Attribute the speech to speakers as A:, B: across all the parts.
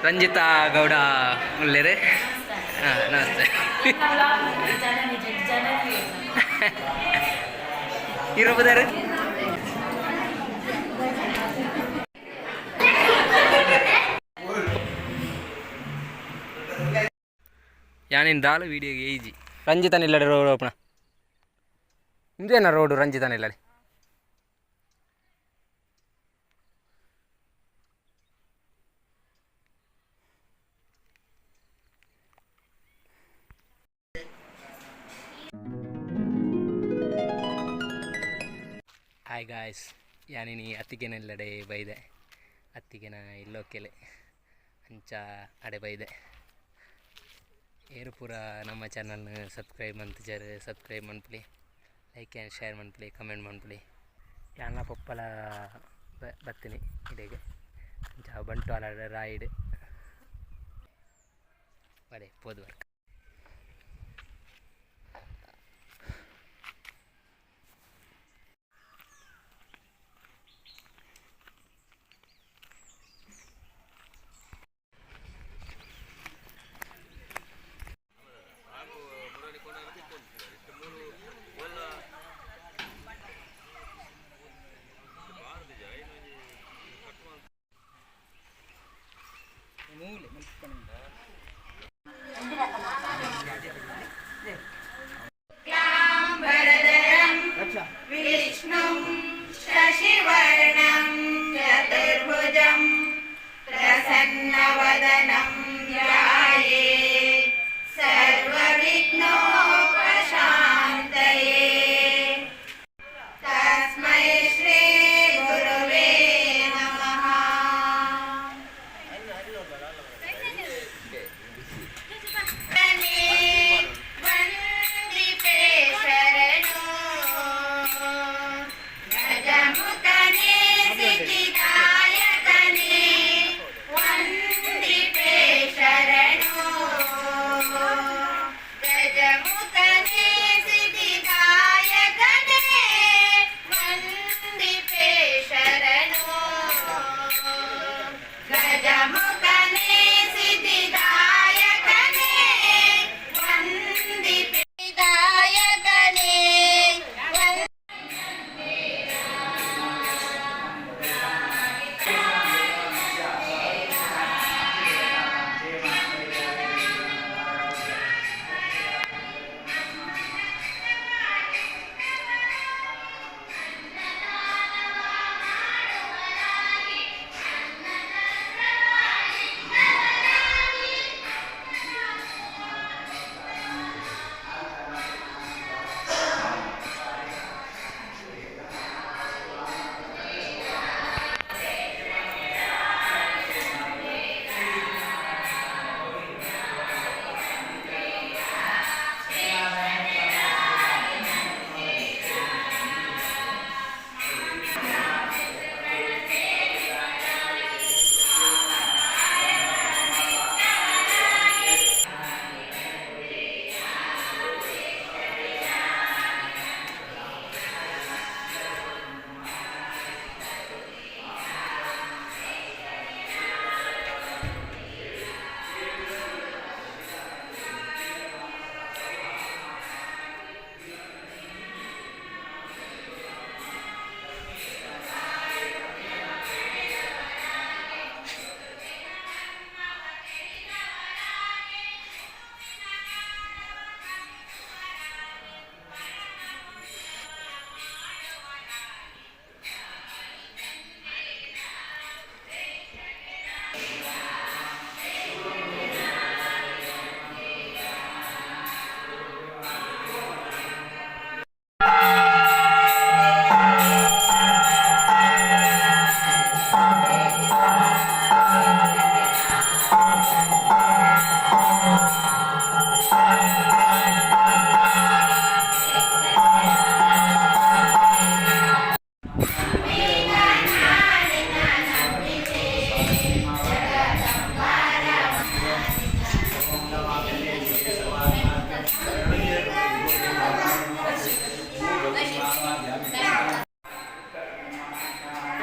A: ರಂಜಿತಾ ಗೌಡ ಉಲ್ಲೇರು. ಹಾಂ, ನಮಸ್ತೆ. ಇರೋಬದಾರೆ. ಯಾನಿನ್ ದಾಲ ವೀಡಿಯೋ ಏಜಿ ರಂಜಿತನ ಇಲ್ಲಡೆ ರೋಡ್ ಓಪನ. ಇಂದೇನ ರೋಡು ರಂಜಿತನ ಇಲ್ಲಡೆ. Hi guys, ಯಾನಿನಿ ಅತ್ತಿಗೆನೆಲ್ಲಡೆ ಬೈದೆ. ಅತ್ತಿಗೆನ ಇಲ್ಲೋಕೆಲೆ ಅಂಚ ಅಡೆ ಬೈದೆ. ಏರು ಪೂರ ನಮ್ಮ ಚಾನಲ್ನ ಸಬ್ಸ್ಕ್ರೈಬ್ ಮಂತುಜರ್, ಸಬ್ಸ್ಕ್ರೈಬ್ ಮನ್ಪುಲಿ, ಲೈಕ್ ಆ್ಯಂಡ್ ಶೇರ್ ಮನ್ಪುಲಿ, ಕಮೆಂಟ್ ಮನ್ಪುಲಿ. ಯಾನ್ಲ ಪೊಪ್ಪಲ ಬತ್ತಿನಿ ಇಡೆಗೆ. ಅಂಚ ಬಂಟ್ವಾಳ ರಾಯ್ಡ್ ಬಡೆ ಪೋದು ವರ್ಕ್.
B: विष्णुं शशिवर्णं चतुर्भुजं प्रसन्नवदनं ध्याये सर्वविघ्नोपशान्तये. तस्मै श्रीगुरुवे नमः. ವಂದಿಪೆ ಶರಣು. ಗಜಮುಖನೇ, ಸಿದ್ಧಿದಾಯಕನೇ, ವಂದಿಪೆ ಶರಣು. ಗಜಮುಖನೇ, ಸಿದ್ಧಿದಾಯಕನೇ, ವಂದಿಪೆ ಶರಣು. ಗಜಮುಖನೇ, ಸಿದ್ಧಿದಾಯಕನೇ, ವಂದಿಪೆ ದಾಯಕನೇ.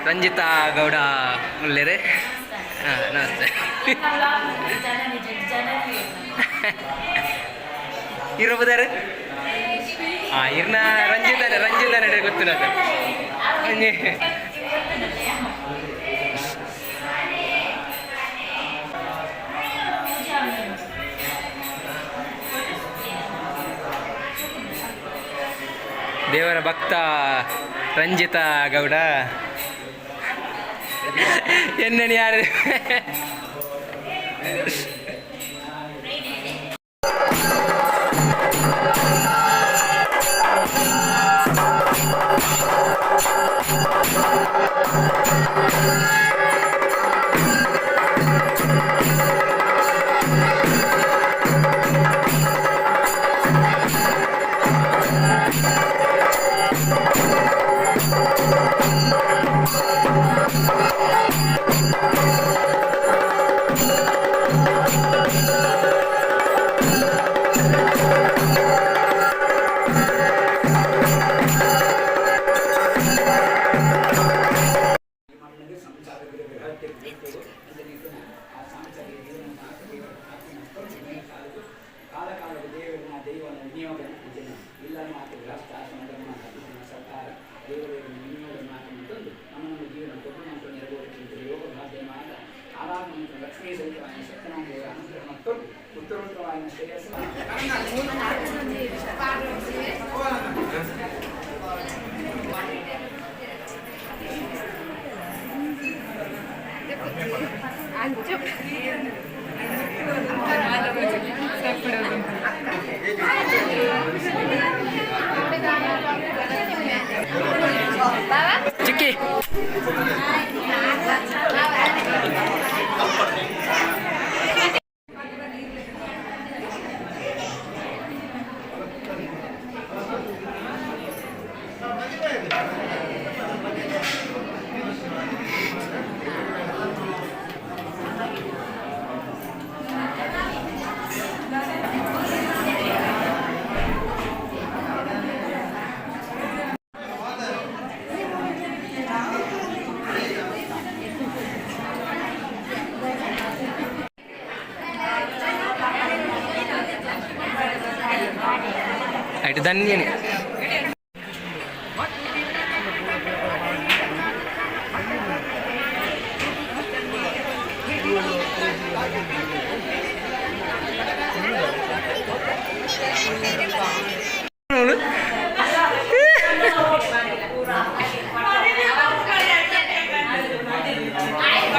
A: ರಂಜಿತಾ ಗೌಡ ಉಲ್ಲೇರು. ಹಾಂ, ನಮಸ್ತೆ. ಇರೋಬುದಾರೆ ಆ ಇರ್ನ ರಂಜಿತಾನೆ ರಂಜಿತಾನೆ ಗೊತ್ತಿಲ್ಲ. ದೇವರ ಭಕ್ತ ರಂಜಿತ ಗೌಡ ಎನ್ನಣಿ ಯಾರು. ಚಿಕ್ಕಿ. ಆಯ್ತು, ಧನ್ಯನೇ.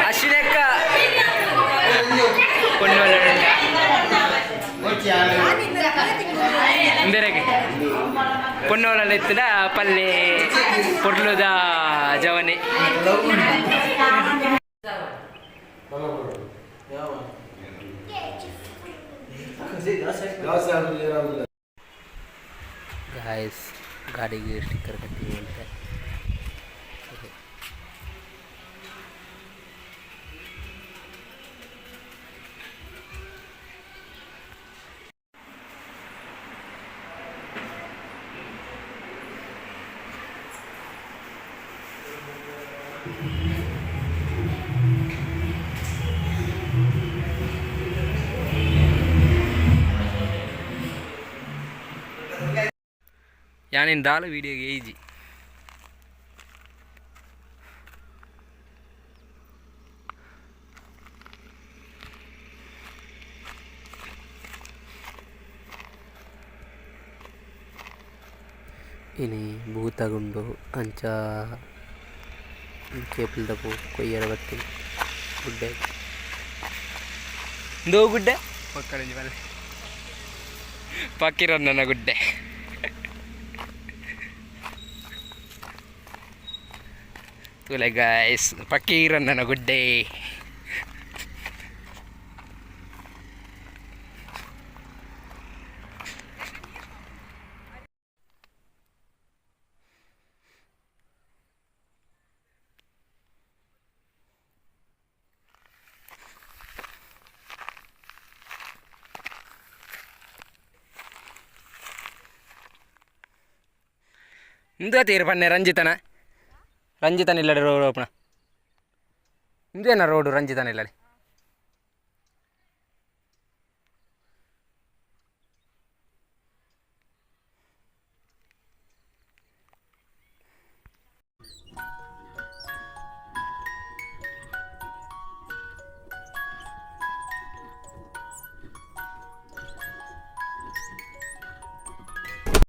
A: ಅಶ್ವಿನಕ್ಕ ಕೊಂಡು ಇಂದರೆಗೆ ಪೊನ್ನೋಲಲ್ಲಿ ಎತ್ತಿನ ಪಲ್ಲೆ ಪೊರ್ಲುದ ಜವನೆ. ಗಾಯ್ಸ್, ಗಾಡಿಗೆ ಸ್ಟಿಕ್ಕರ್ ಕಟ್ಟಿ ಅಂತ. ಯಾನೇನು ದಾಲ ವೀಡಿಯೋಗೆ ಏಜಿ. ಇನಿ ಭೂತಗುಂಡು ಅಂಚ ಕೇಪುಲ್ದ ಪೂ ಕೊಯ್ಯರ ಬತ್ತಿ ಗುಡ್ಡೆ ಇಂದೋ ಗುಡ್ಡೆ ಪಕ್ಕಡೊಂಜಿ ಬಲ್ಲೆ ಪಕ್ಕಿರನ್ನನ ಗುಡ್ಡೆ. ತೂಲೆ ಗಾಯ್ಸ್, ಪಕ್ಕೀರನ್ನನ ಗುಡ್ಡೆ. ಇಂದು ತೀರ್ ಪನ್ನೆ ರಂಜಿತನ ರಂಜಿತನ ಇಲ್ಲಡೆ ರೋಡ್ ಓಪನ. ಇಂದೇನ ರೋಡು ರಂಜಿತನ ಇಲ್ಲಡೆ.